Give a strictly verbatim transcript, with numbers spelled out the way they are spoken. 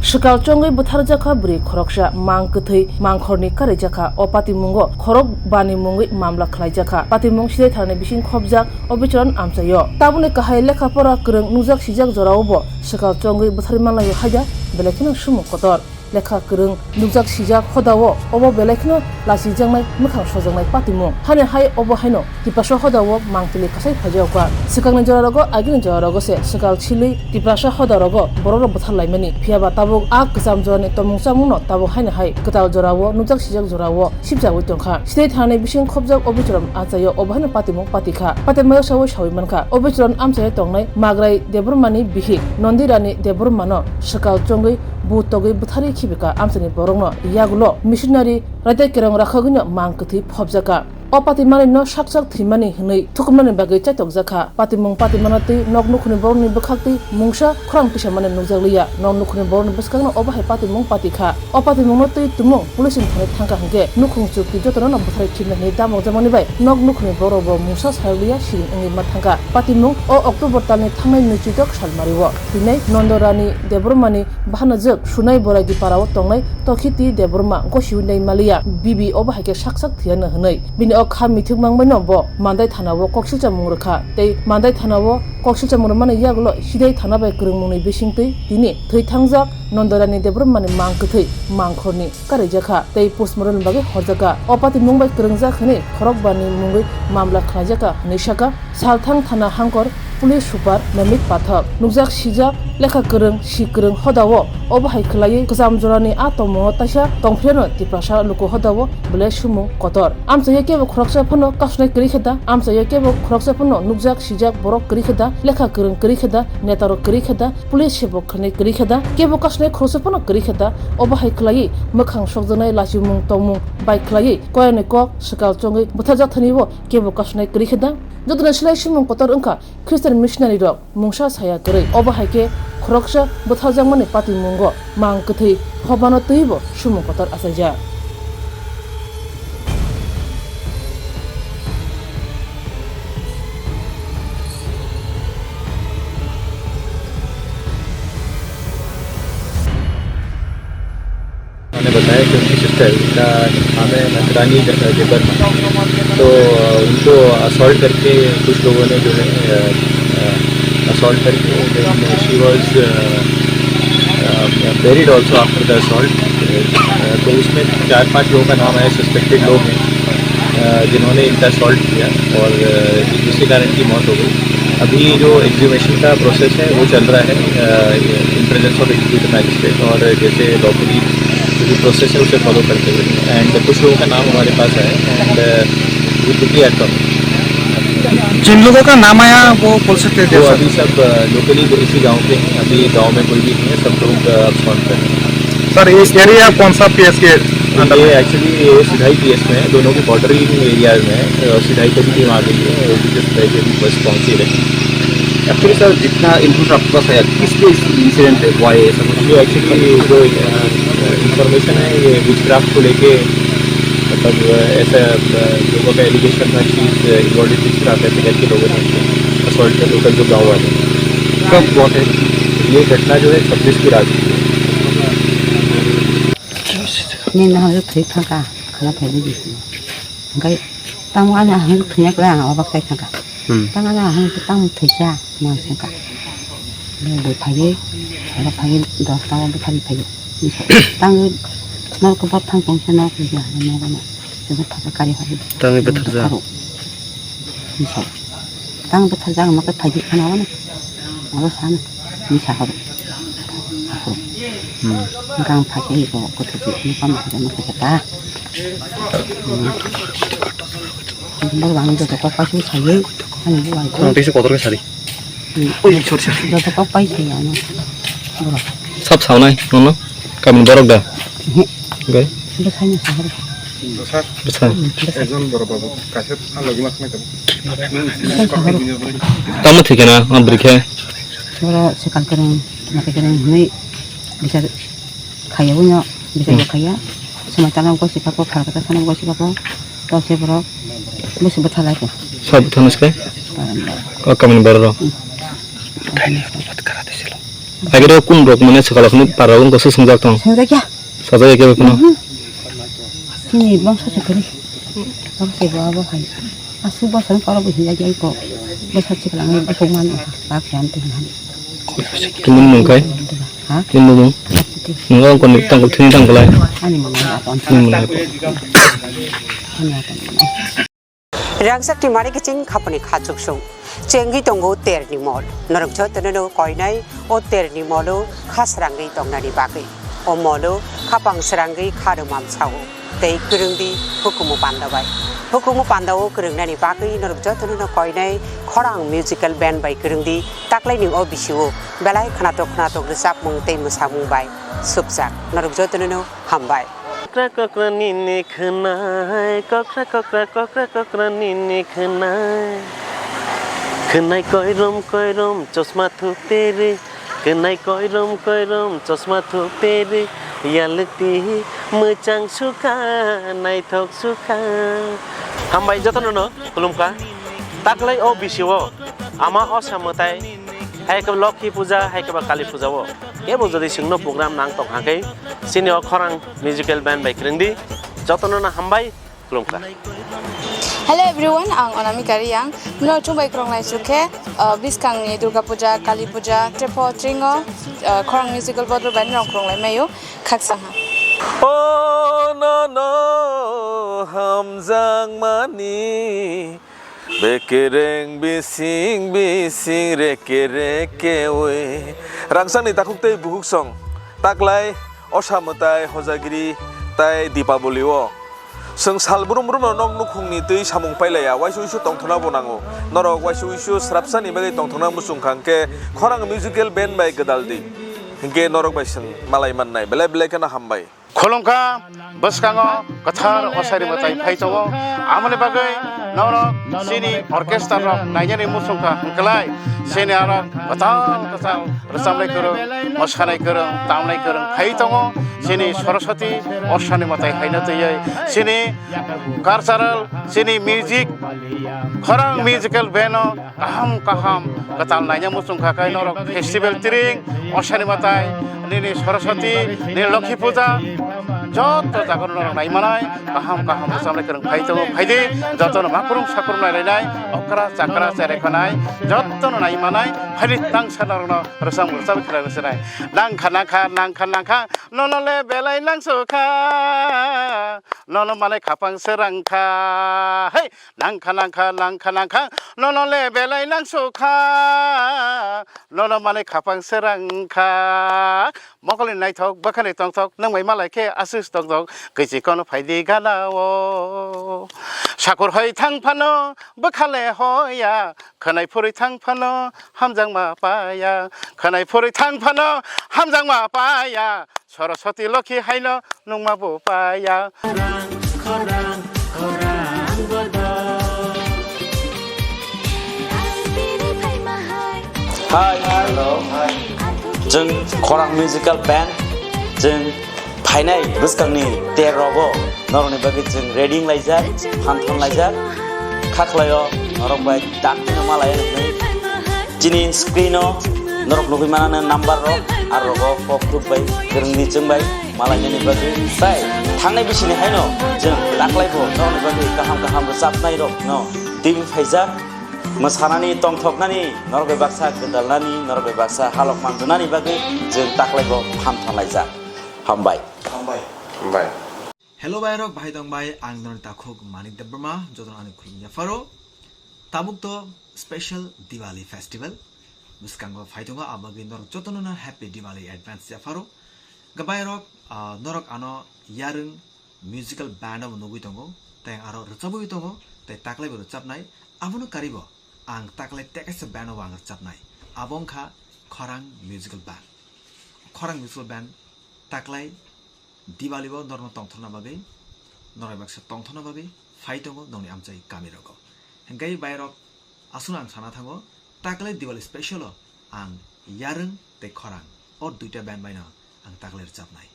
Swkal chongwi bwtharjakha bwrwi khoroksa, mang kwthwi mangkhorni karijakha. O patimungo khorok bani mungwi mamla khlaijakha. Patimung sidai thanani bising khopjak Obichron amchaio. Tabukni kahai lekha pora kwrwng nukjak sijak jorao bo swkal chongwi bwtharwi manlaio haida belai kheno sumung kotor. Lekha kwrwng nukjak sijak hodao obo belai kheno lachijaknai mwkhang sojaknai patimung. Hani hai obo haino Tiprasa hodao mangpili kasai phaijakha. Swkangni jorarogo agini jorarogo se swkal silwi Tiprasa hodarogo borokrok bwtharlaimani. Phiyaba tabuk a kwcham jorani tongmung chamungno tabuk haino hai kwtal jorao nukjak sijak jorao sibjagwi tongkha. Sidai thanani bising khopjak Obichron amchaio obo haino patimung patikha. Patimung sawi sawi mankha. Obichron amchaio tongnai Magrai Debbarmani bihik Nondirani Debbarmano swkal chongwi bu togwi bwtharwi khibika amchaini borokno yagulo missionary raida kerong rakhogwino mang kwthwi phobjakha. O patimanino sak sak thwimani hwnwi thukumnani bagwi chaitokjakha. Patimung patimano twi nok nukhungni borokni bwkhaktwi mungsa khorang tisamani nukjakliya. Nok nukhungni borokni bwskangno obo hai patimung patikha. O patimungno twi tumung police ni thani thangkha hwnkhe nukhung chukti jotono bwtharwi khibna hwnwi damokjakmani bai nok nukhungni borokbo mungsa sayokliya siring wngwi ma thangkha. Patimung o October talni thangnai nwichitok salmario twinai Nondorani Debbarmani bahanajwk Sunai Boraidi parao tongnai Tokhiti Debbarma gosiwi nai maliya, bibi obo hai khe sak sak thwiyano hwnwi. Bini o kha mithik mangbaino bo Mandai thanao koksilchamung rwkha tei Mandai thanao koksilchamung rwmani yagulo sidai thana bai kwrwngmungni bisingtwi tini thwi thangjak Nondorani Debbarmani mang kwthwi mangkhorni karijakha tei postmortem ni bagwi horjakha. O patimung bai kwrwngjak hwnwi khorokbani mungwi mamla khlaijakha hwnwi sakha. Salthang thana hangkor police super Mamit Pathak. Nukjak sijak lekha kwrwng, si kwrwng hodao obo hai khwlaiwi kwcham jorani a tongmungo taisa tongphirano Tiprasa luku hodao belai sumung kotor. Amchaio kebo khoroksa phano kasnai kwrwi khe da, amchaio kebo khoroksa phano nukjak sijak borok kwrwi khe da, lekha kwrwng kwrwi khe da, netarok kwrwi khe da, police sebok khwnwi kwrwi khe da, kebo kasnai khoroksa phano kwrwi khe da, obo hai khwlaiwi mwkhang sokjaknai lachimung tongmung bai khwlaiwi koyani kok swkal chongwi bwtharjak thanibo kebo kasnai kwrwi khe da. Jotono silai sumung kotor wngkha Christian missionary rok mungsa saya kwrwi. Obo hai khe khoroksa bwtharjakmani patimungo mang kwthwi hobano twibo sumung kotor achaijak. उन्होंने बताया कि उनकी सिस्टर, उनका नाम है नंदरानी ज-, जब्बर। तो उनको असॉल्ट करके कुछ लोगों ने जो है, अ, अ, असॉल्ट करके, then she was, a, a, buried also after the assault। अ, तो उसमें चार पांच लोगों का नाम आया, सस्पेक्टेड लोग हैं, अ, जिन्होंने इनका असॉल्ट किया और, अ, जिसके कारण इनकी मौत हो गई। अभी जो एक्सह्यूमेशन का प्रोसेस है, वो चल रहा है, अ, in presence of executive magistrate, और जैसे लॉफुली जो प्रोसेस है, उसे फॉलो करते हुए। एंड कुछ लोगों का नाम हमारे पास आया है, एंड, अ, वो quickly एक्ट ऑन। जिन लोगों का नाम आया, वो कौन से थे, वो सर? अभी सब, अ, लोकली इसी गांव के हैं, अभी गांव में कोई भी नहीं है, सब लोग, अ, अब्सकॉन्ड कर रहे हैं। सर, ये एरिया कौन सा पीएस के अंडर ये में? एक्चुअली ये सिधाई पीएस में है, दोनों के बॉर्डरिंग एरिया में है, अ, सिधाई तक टीम आ गई है, और भी जस्ट पहले अभी बस पहुंची है। एक्चुअली सर, जितना इनपुट आपके पास आया, किस पे इंसिडेंट हुआ है, ऐसा कुछ? ये एक्चुअली जो, अ, इंफॉर्मेशन है, ये विचक्राफ्ट को लेके, मतलब, अ, ऐसा, अ, लोगों का एलिगेशन था कि इन्वॉल्व विचक्राफ्ट ऐसे करके लोगों ने असॉल्ट किया, लोकल जो गाँव वाले। कब हुआ था? ये घटना जो है छब्बीस की रात की है। Nini no hwnwi thwi thangkha, khana phaiwi di. Hwnkhe tamo ani ahwn thwngya kwrwi ang obak chai thangkha. Hmm. Tamo ani ahwn tamo thwikha, ma thangkha. Bui phaiwi, oro phaiwi, dosta o bwtharwi phaiwi. Tamo norok bwthang tongsa norok rwya, norok no. Tamo thangkha kari phaiwi. Tamo bwtharjak. Tamo bwtharjak ma khe phaiwi khana o. Abo sano, ni sa horo. Horo. Hmm. Gang phai khe iko, kothok ni pam khe mo khe ta. Hmm. Bor bang joto kok pasu saye, ani bo ai ko. Ang tisi kotor ke sari. Hmm. Oi, sorry, sorry. Joto kok pai saye ano. Boro. Sab saunai, nono? Kamin borok da? Hmm. Gai? Bwsai no sa horo. Bwsa. Bwsa. Hmm, bwsa. Ekjon boro babu, kaisa tha logi ma khna kabo. Bwsai sa horo. Tamo thikena, ang brikhe. Boro swkang kwrwng, mata kwrwng hwnwi bichar khaiya, buino bichar bo khaiya. Swmai tana gosi kapo, phalkata tana gosi kapo. Tose borok bwswk bwtha lai khe. Sab bwtha nw swkhe? Baranda. O kamini borok rok. Hmm. Uthai ni baat karate silo. Agede kun rok mane swkang rok ni para rok wngkha se swngjak tong. Swngjak ya? Sajak ya kebo phano. Mhm. Chini bangsa se kwrwi. Bangsa bo abo hai. Aswk bwsa ni kolo bo hinjak ya ko. Bwsa chikla ngi bwswk man ba khe am twi han. Tini mung kai? Ha? Tini mung. Nungo ang koni tangkol thini tangkolai. Ani mung aton. Tini mung. Ani aton. Rangchakni mari kiching khaponi khachuksung. Chengwi tongo terni mol. Norok jotono no koinai o terni molo kha srangwi tongnani bagwi. O molo khapang srangwi kha rwmam sao. Tei kwrwngdi hukumu panda bai. Hukumu panda o kwrwngnani bagwi norok jotono no koinai khorang musical band bai kwrwngdi taklaini o bisio belai khnatok khnatok rwchapmung tei mwsamung bai supjak. Norok jotono no hambai. Kokra kokra nini khwnai, kokra kokra kokra kokra nini khwnai. Khwnai koirom koirom chosma thuperi, khwnai koirom koirom chosma thuperi, yalukti mwchang sukha, naithok sukha. Hambai jotono no khulumkha. Taklai o bisio ama osa mwtai, hai khe Lokhi puja, hai khe ba Kali puja o. Kebo jodi chwngno program nang tong hakhe, chini o khorang musical band bai kwrwngdi. Jotono no hambai, khulumkha. Hello everyone, ang Onamika Riyang. Mino chumbai kwrwng lai chukhe, uh, bwskangni Durga Puja, Kali Puja, Trepo, Tringo, uh, khorang musical bodol bai nirok kwrwng lai maio, khaksa ha. Oh no no, hamjakmani. Bekereng bising bising reke reke oi. Rangchakni takhuk tei bukhuk song. Taklai, osa mwtai, hojagiri, tai Dipaboli o. Chwng sal brum brum no nok nukhungni twi samung pailaiya, waisa uisu tongthokna bo nango. Norok waisa uisu srapsani bagwi tongthokna muchung kha hwnkhe khorang musical band bai gwdal di. Hwnkhe norok bai chwng malai mannai. Belai belai kheno hambai. Khulumkha, bwskango kwthar osari mwtai phai tongo. Amoni bagwi norok chini orchestra rok nainani muchungkha hwnkhlai, chini aro kwtal kwtal rwchabnai kwrwng, mwsanai kwrwng, tamnai kwrwng phai tongo. Chini Saraswati osani mwtai haino twiwi chini cultural, chini music, khorang musical band o kaham kaham kwtal naina muchung kha khe norok festival tiring, osani mwtai, nini Saraswati, nini Lokhi puja, joto jaga norok nai manai, kaham kaham rwchabnai kwrwng phai tongo, phai di, jotono makrung sakrung nai lainai, okra chakra cherai khanai, jotono nai manai, phai di tangsa norokno rwchap rwchap khlai rwchabnai. Nangkha nangkha nangkha nangkha, nono le belai nangsu kha, nono manai khapang srang kha, hei! Nangkha nangkha nangkha nangkha, nono le belai nangsu kha, nono manwi khapang srang kha. Mokolni naithok bwkhani tongthok, nwng bai malai khe aswk tongthok, kwichi kono phai di gana o. Sakur hoi thang phano bwkha le hoya, khwnai phurwi thang phano hamjakma paya, khwnai phurwi thang phano hamjakma paya. Saraswati Lokhi haino nungma bo paya. Hai, hello. Chwng Khorang Musical Band, chwng phainai bwskangni ter rogo norokni bagwi chwng ready wnglaijak, phan thanlaijak. Kha khlaio norok bai dakti no malai nuknai. Chini screen o norok nugwi manana number rok, aro rogo kok thuk bai, kwrwngni chwng bai malainani bagwi. Tai thangnai bisini haino chwng taklai bo norokni bagwi kaham kaham rwchapnai rok no twi phaijak. Mwsanani, tongthoknani, norok bai baksa gwdalnani, norok bai baksa halok manjwnani bagwi chwng taklai bo phan thanlaijak. Hambai. Hambai. Hambai. Hello bai rok, bahai tong bai, ang norok takhuk Manik Debbarma, jotono ani khulumya pharo. Tabuk to special Diwali festival bwskango phai tongo, abagwi norok jotono no happy Diwali advance ya pharo. Gabai rok, ah, norok ano yarwng musical band o nugwi tongo, tei aro rwchabwi tongo, tei taklai bo rwchabnai, abono karibo ang taklai tekesa band o ang rwchabnai, abo wngkha Khorang Musical Band. Khorang Musical Band taklai Diwali bo norokno tongthokna bagwi, norok baksa tongthokna bagwi phai tongo nokni amchai kami rogo. Hwnkhe bai rok aswkno ang sana thango, taklai Diwali special o ang yarwng tei khorang o duita band baino ang taklai rwchabnai.